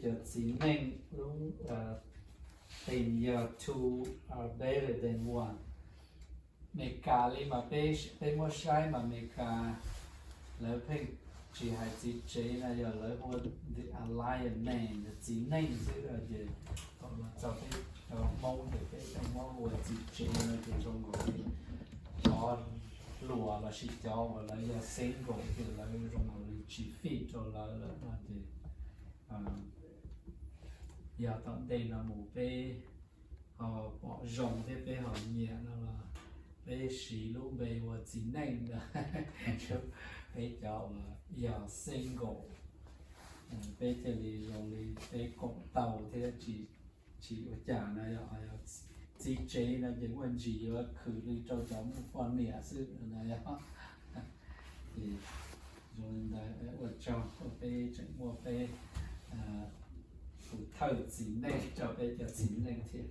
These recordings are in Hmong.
Yog txiv neej lub npe yog two are better than one. Meskas li mas peb, peb muab saib mas Meskas lawv pheej tsis hais txiv tsev no, yog lawv hu the alliance name, txiv neej xwb. Ces thaum los txog peb cov Hmoob ces peb pheej muab ua txiv tsev no ces zoo nkaus li cov hluas lossis cov uas lawv yog single ces lawv zoo nkaus li tsis fit rau lawv lawm no ces yog tom ntej no mus peb ho pom zoo thiab peb ho nyiam no los peb siv lub npe ua txiv neej ntawd, peb cov uas yog single, peb thiaj li zoo li peb koom tau thiab tsis, tsis ua cas no. Yog txiv tsev no ces muaj ntsis yuav khwm li rau cov muaj poj niam xwb no yog. Ces zoo li ntawd ua tsaug uas peb tseem muaj peb tus thawj txiv neej rau peb cov txiv neej thiab.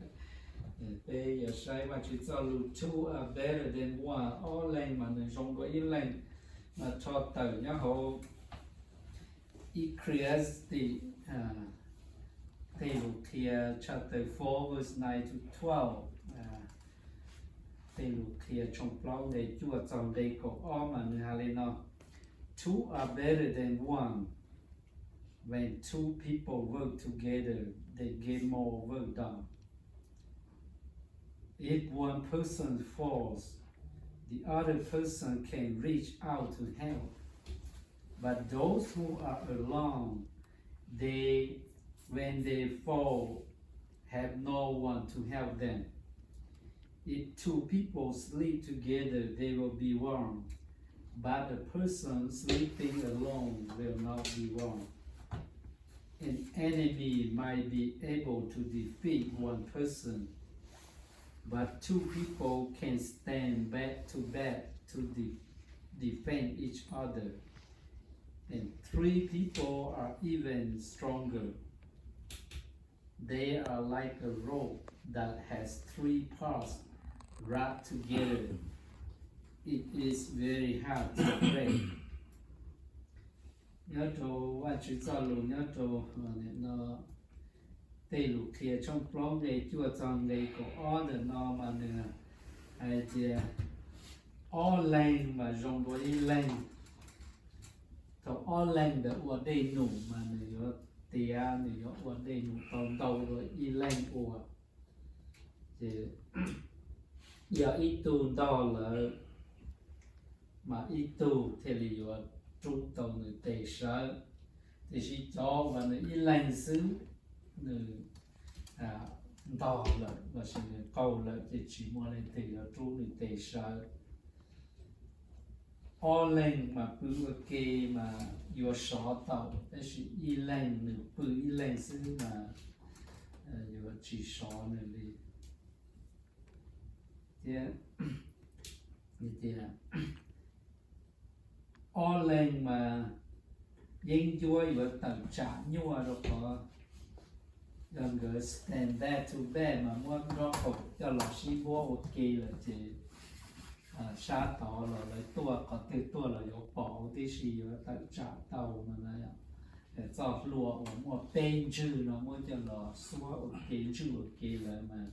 Peb yuav saib Vajtswv txoj lus two are better than one, ob leeg mas nws zoo dua ib leeg. Mas rho tawm nyob hauv Ecclesiastes, tej lus qhia chapter four verse nine to twelve, tej lus qhia tshooj plaub nqe cuaj txog nqe kaum ob mas nws hais li no: Two are better than one. When two people work together, they get more work done. If one person falls, the other person can reach out to help. But those who are alone, they, when they fall, have no one to help them. If two people sleep together, they will be warm, but a person sleeping alone will not be warm. An enemy might be able to defeat one person, but two people can stand back to back to de- defend each other. And three people are even stronger. They are like a rope that has three parts wrapped together. It is very hard to break. Nyob rau Vajtswv txoj lus nyob rau no, tej lus qhia tshooj plaub nqe cuaj txog nqe kaum ob ntawm no mas nws hais tias ob leeg mas zoo dua ib leeg. Thaum ob leeg ntawd ua dej num mas nws yuav tiav, nws yuav ua dej num tau ntau dua ib leeg ua. Ces yog ib tug ntog lawm mas ib tug thiaj li yuav rub tau nws tes sawv. Tiam sis cov uas nws ib leeg xwb, nws ntog lawm lossis nws qaug lawm ces tsis muaj leej twg yuav rub nws tes sawv. Ob leeg mas pw ua ke mas yuav sov tau, tab sis ib leeg nws pw ib leeg xwb mas yuav tsis sov nws li. Thiab tias ob leeg mas yeeb ncuab yuav tawm tsam nyuaj rau qhov yog nkawd stand back to back mas muab nrob qaum coj los sib npuab ua ke lawm ces sab tod los lawv tuaj qhov twg tuaj los yuav pom huv tib si, yuav tawm tsam tau no na. Txoj hlua uas muaj peb ntswg no muab coj los xuab ua ke ntswj ua ke lawm mas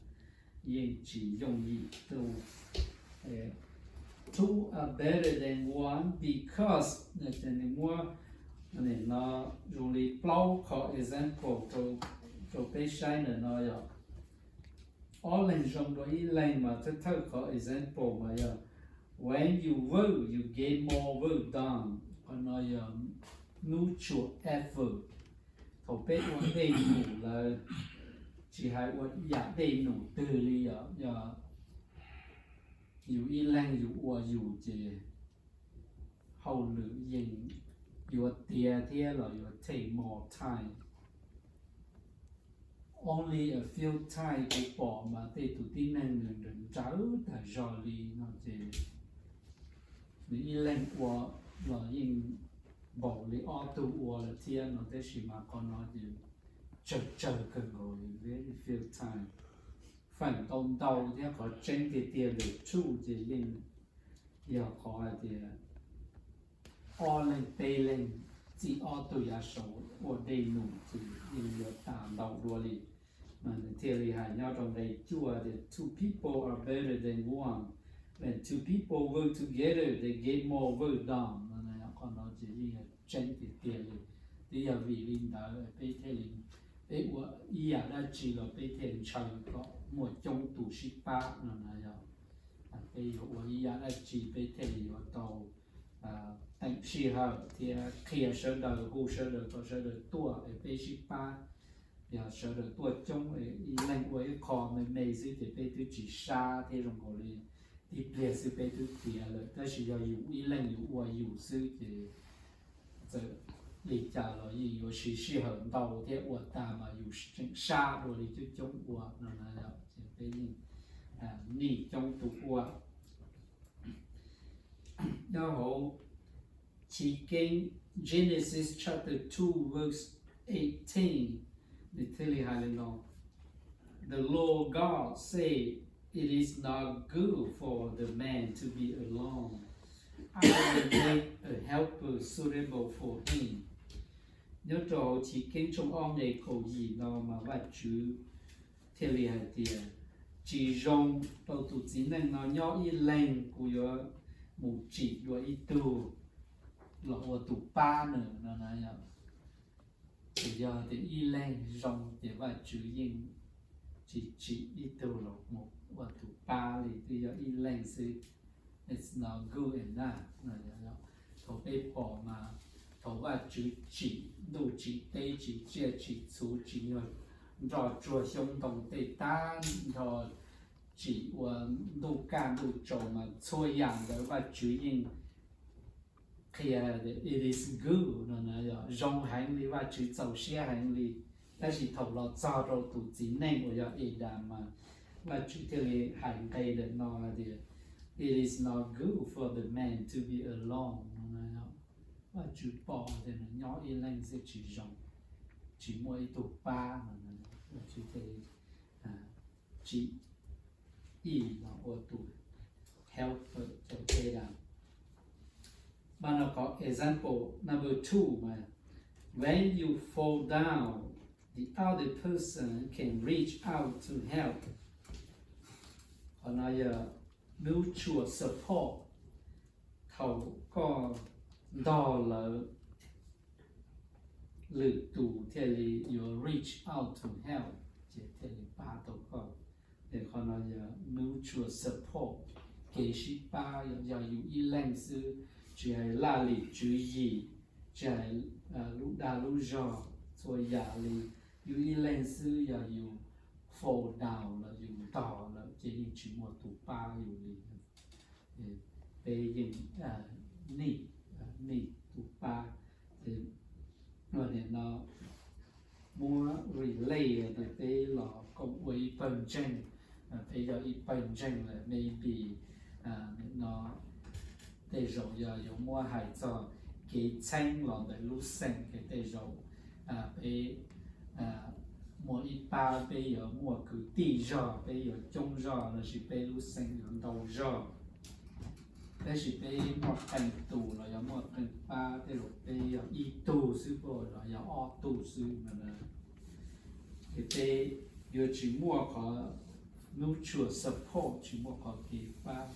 yeej tsis yooj yim tu. Two are better than one because nws muab no zoo li plaub qhov example rau peb saib ntawm no yog ob leeg zoo dua ib leeg mas thawj thawj qhov example mas yog when you work, you get more work done. Qhov no yog mutual effort. Thaum peb ua dej num lawm, tsis hais ua yam dej num twg li os, yog yus ib leeg yus ua yus ces hauj lwm yeej yuav tiav thiab los yuav take more time. Only a few times kuv pom mas tej tus tib neeg nws nrawm nrawm tag zog li no ces nws ib leeg ua los yeej npaum li ob tug ua lawm thiab no, tab sis mas qhov no ces tsawg tsawg kawg nkaus li, very few times. Feem ntau ntau thiab qhov tseeb tiag tiag lwm tshuj ces yeej yog qhov hais tias ob leeg peb leeg txij ob tug yav saud ua dej num ces yeej yuav tas ntau dua li. Mas nws thiaj li hais nyob rau nqe cuaj tias, two people are better than one, when two people work together they get more work done. Qhov no ces yeej yog tseeb tiag tiag li. Twb yog vim li ntawd peb thiaj li, peb ua ib yam dab tsi los peb thiaj ntshaw kom muaj coob tus sib pab no na yog. Peb yuav ua ib yam dab tsi peb thiaj li yuav tau teem sij hawm thiab qhia sawv daws, hu sawv daws kom sawv daws tuaj es peb sib pab. Yog sawv daws tuaj coob, ib leeg ua ib qho me me xwb ces peb twb tsis sab thiab, zoo nkaus li tib pliag xwb peb twb tiav lawm. Tab sis yog yus ib leeg yus ua yus xwb ces txawm li cas los yeej yuav siv sij hawm ntau thiab ua tag mas yus tseem sab dua li coob coob ua no na. Ces peb yeej nij coob tus ua. Nyob hauv Chiv Keeb, Genesis chapter two verse eighteen, nws thiaj li hais li no: The Lord God said, it is not good for the man to be alone. I will make a helper suitable for him. Nyob rau hauv Chiv Keeb tshooj ob nqe kaum yim no mas Vajtswv thiaj li hais tias, tsis zoo rau tus txiv neej no nyob ib leeg, kuv yuav mus tsim dua ib tug los ua tus pab nws no na. Ces yog tias ib leeg zoo ces Vajtswv yeej tsis tsim ib tug los mus ua tus pab li, twb yog ib leeg xwb. It's not good enough. Thaum peb pom mas thaum Vajtswv tsim ntuj tsim teb tsim tsiaj tsim txhu tsim nyuag nroj tsuag xyoob ntoo tej tag nrho, tsim ua ntuj kaj ntuj tsaus mas txhua yam ntawd Vajtswv yeej qhia it is good no na, yog zoo heev li, Vajtswv txaus siab heev li. Tab sis thaum los txog rau tus txiv neej uas yog Adas mas Vajtswv thiaj li hais nqe ntawm no hais tias, it is not good for the man to be alone no na. Vajtswv pom tias nws nyob ib leeg xwb tsis zoo, tsis muaj ib tug pab no, Vajtswv thiaj li tsim ib los ua tus helper rau Adas. Mas no qhov example number two mas, when you fall down, the other person can reach out to help. Qhov no yog mutual support. Thaum koj ntog lawm, lwm tus thiaj li yuav reach out to help, ces thiaj li pab tau koj. Es qhov no yog mutual support, kev sib pab. Yog yus ib leeg xwb, tsis hais laj lim tswv yim, tsis hais lub dag lub zog, txhua yam li, yus ib leeg xwb yog yus fall down lawm, yus ntog lawm ces yeej tsis muaj tus pab yus li. Peb yeej nij, nij tus pab. Ces no muab relate tias peb los koom ua ib pawg ntseeg, peb yog ib pawg ntseeg lawm, maybe no tej zaum yog yuav muab hais txog kev txheeb los ntawm lub xeem, ces tej zaum peb muaj ib pab peb yuav muaj kwv tij zog, peb yuav coob zog, lossis peb lub xeem yuav ntau zog. Tab sis peb muaj qee tus los yog muaj qee pab, tej zaum peb yog ib tug xwb los yog ob tug xwb no. Ces peb yuav tsis muaj qhov mutual support, tsis muaj qhov kev pab.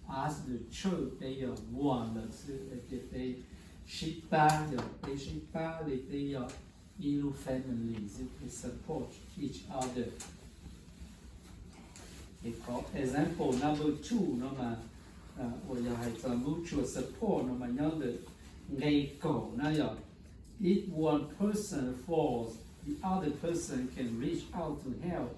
As the church peb yog one lawm xwb, ces peb sib pab, yog peb sib pab li peb yog ib lub family xwb, peb support each other. Ces qhov example number two no mas, uas yog hais txog mutual support no mas nyob ntawm nqe kaum na yog, if one person falls, the other person can reach out to help,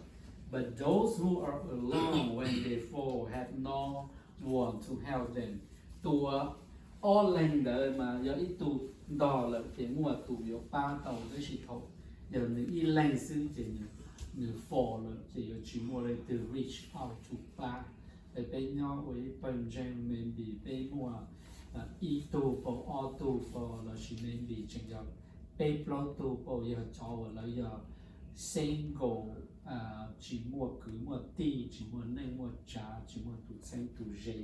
but those who are alone when they fall have no one to help them. Tus ob leeg ntawd mas yog ib tug ntog lawm ces muaj tus yuav pab tau, tab sis thaum yog nws ib leeg xwb ces nws fall lawm ces yuav tsis muaj leej twg reach out to pab. Es peb nyob ua ib pawg ntseeg, maybe peb muaj ib tug paus, ob tug paus, lossis maybe tseem yog peb plaub tug paus, yog cov uas lawv yog single, tsis muaj kwv muaj tij, tsis muaj neej muaj tsav, tsis muaj tus txheeb tus ze,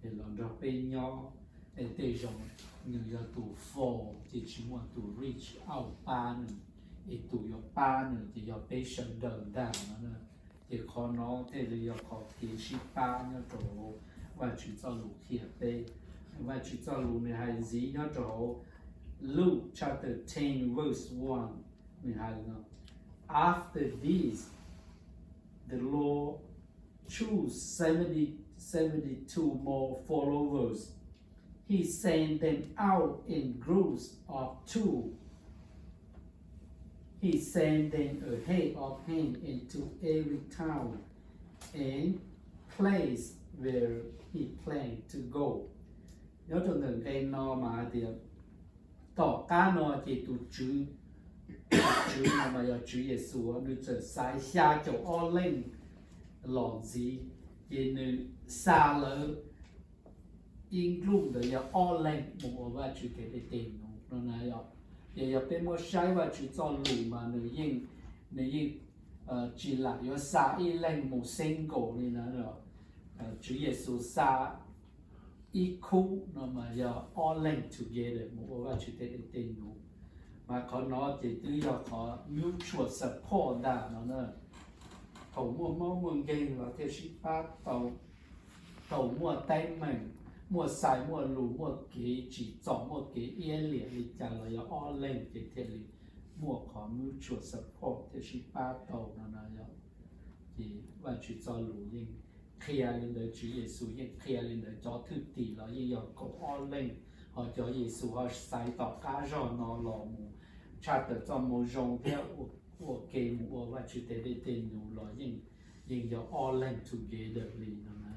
es los nrog peb nyob. Es tej zaum nws yog tus fall ces tsis muaj tus rich out pab nws, es tus yuav pab nws ces yog peb sawv daws ntag no. Ces qhov no thiaj li yog qhov kev sib pab nyob rau hauv Vajtswv txoj lus qhia peb. Vajtswv txoj lus nws hais ntxiv nyob rau hauv Luke chapter ten verse one, nws hais no: After this, the Lord chose seventy, seventy-two more followers. He sent them out in groups of two. He sent them ahead of him into every town and place where he planned to go. Nyob rau ntawm nqe no mas hais tias tom qab no ces tus tswv, tus tswv no mas yog Tswv Yexus, nws txawm xaiv xya caum ob leej los ntxiv, ces nws xa lawv ib group ntawd yog ob leeg mus ua Vajtswv tej dej tej num no na yom. Ces yog peb muab saib Vajtswv txoj lus mas nws yeej, nws yeej tsis lam yuav xa ib leeg mus single li na. Tswv Yexus xa ib khub no mas yog ob leeg together mus ua Vajtswv tej dej tej num. Mas qhov no ces twb yog qhov mutual support ntag no na. Thaum muaj mob muaj nkeeg los thiaj sib pab tau, thaum muaj teeb meem, muaj xais muaj lus, muaj kev tsim txom, muaj kev iab liam li cas los yog ob leeg ces thiaj li muaj qhov mutual support thiaj sib pab tau no na yom. Ces Vajtswv txoj lus yeej qhia li ntawd, Tswv Yexus yeej qhia li ntawd, cov thwj tim los yeej yog kaum ob leeg, ho cov Yexus ho xaiv tom qab zog no los mus tshaj tawm txoj moo zoo thiab ua ke mus ua Vajtswv tej dej tej num los yeej, yeej yog ob leeg together li no na.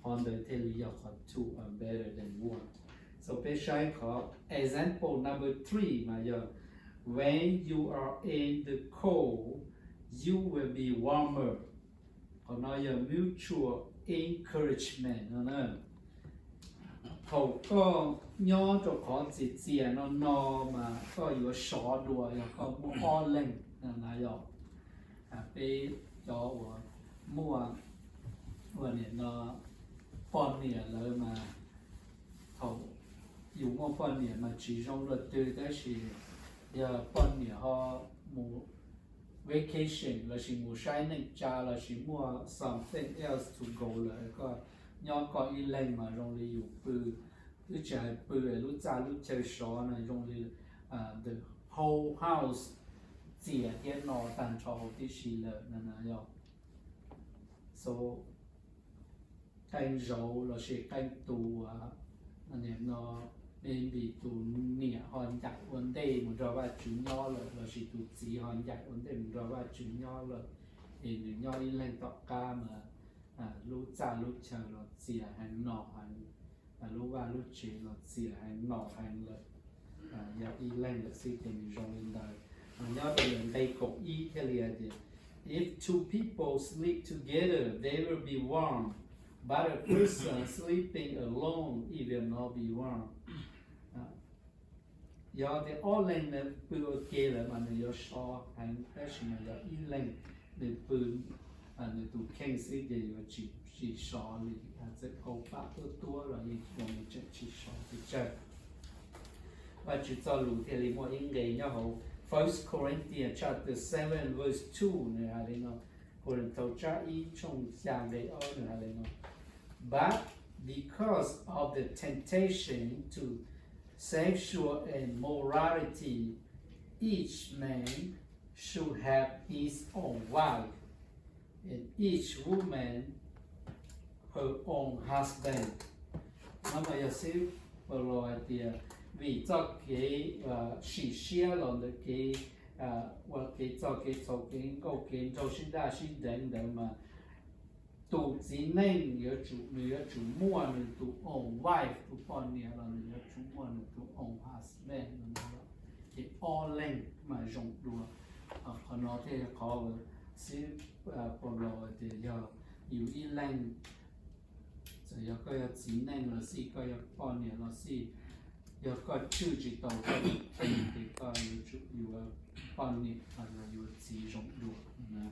Qhov ntawd thiaj li yog qhov two are better than one. So peb saib qhov example number three mas yog when you are in the cold, you will be warmer. Qhov no yog mutual encouragement no na. Thaum koj nyob rau qhov txias txias no no mas koj yuav sov dua yog koj muaj ob leeg no na yom. Peb cov uas muaj, uas niam no poj niam lawm mas thaum yus muaj poj niam mas tsis zoo luaj twg, tab sis yog poj niam ho mus vacation lossis mus saib neej tsa lossis muaj something else to go lawm, koj nyob koj ib leeg mas zoo li yus pw, twb tsis hais pw, lub txaj lub chaw sov no zoo li the whole house txias thiab no tag nrho huv tib si lawm no na yom. So qee zaus lossis qee tus, nim no maybe tus niam ho ncaim ua ntej mus nrog Vajtswv nyob lawm lossis tus txiv ho ncaim ua ntej mus nrog Vajtswv nyob lawm, es nws nyob ib leeg tom qab mas lub txaj lub chaw los txias heev no heev, lub vaj lub tsev los txias heev no heev lawm, yog ib leeg lawm xwb ces nws zoo li ntawd. Nyob rau ntawm nqe kaum ib thiaj li hais tias, if two people sleep together, they will be warm, but a person sleeping alone, it will not be warm. Yog tias ob leeg nws pw ua ke lawm mas nws yuav sov heev, tab sis mas yog ib leeg nws pw, nws tus kheej xwb ces yuav tsis, tsis sov li, txawm kaus pam tuab tuab los yeej zoo li tseem tsis sov pes tsawg. Vajtswv txoj lus thiaj li muaj ib nqe nyob hauv First Corinthians chapter seven verse two, nws hais li no, Kuv Lus Thau tsab ib tshooj xya nqe ob nws hais li no, But because of the temptation to sexual immorality, each man should have his own wife, and each woman her own husband. No mas yog xib Paulus hais tias vim txoj kev sim siab los ntawm kev ua kev txog kev txhaum, kev nkauj kev nraug sib daj sib deev ntawd mas tus txiv neej yuav tsum, nws yuav tsum muaj nws tus own wife, tus poj niam los nws yuav tsum muaj nws tus own husband no. Ces ob leeg mas zoo dua. Qhov no thiaj yog qhov xib Paulus tias yog yus ib leeg, txawm yog koj yog txiv neej los xij, koj yog poj niam los xij, yog koj tswj tsis tau koj tus kheej ces koj yuav tsum yuav poj niam los yog yuav txiv zoo dua na.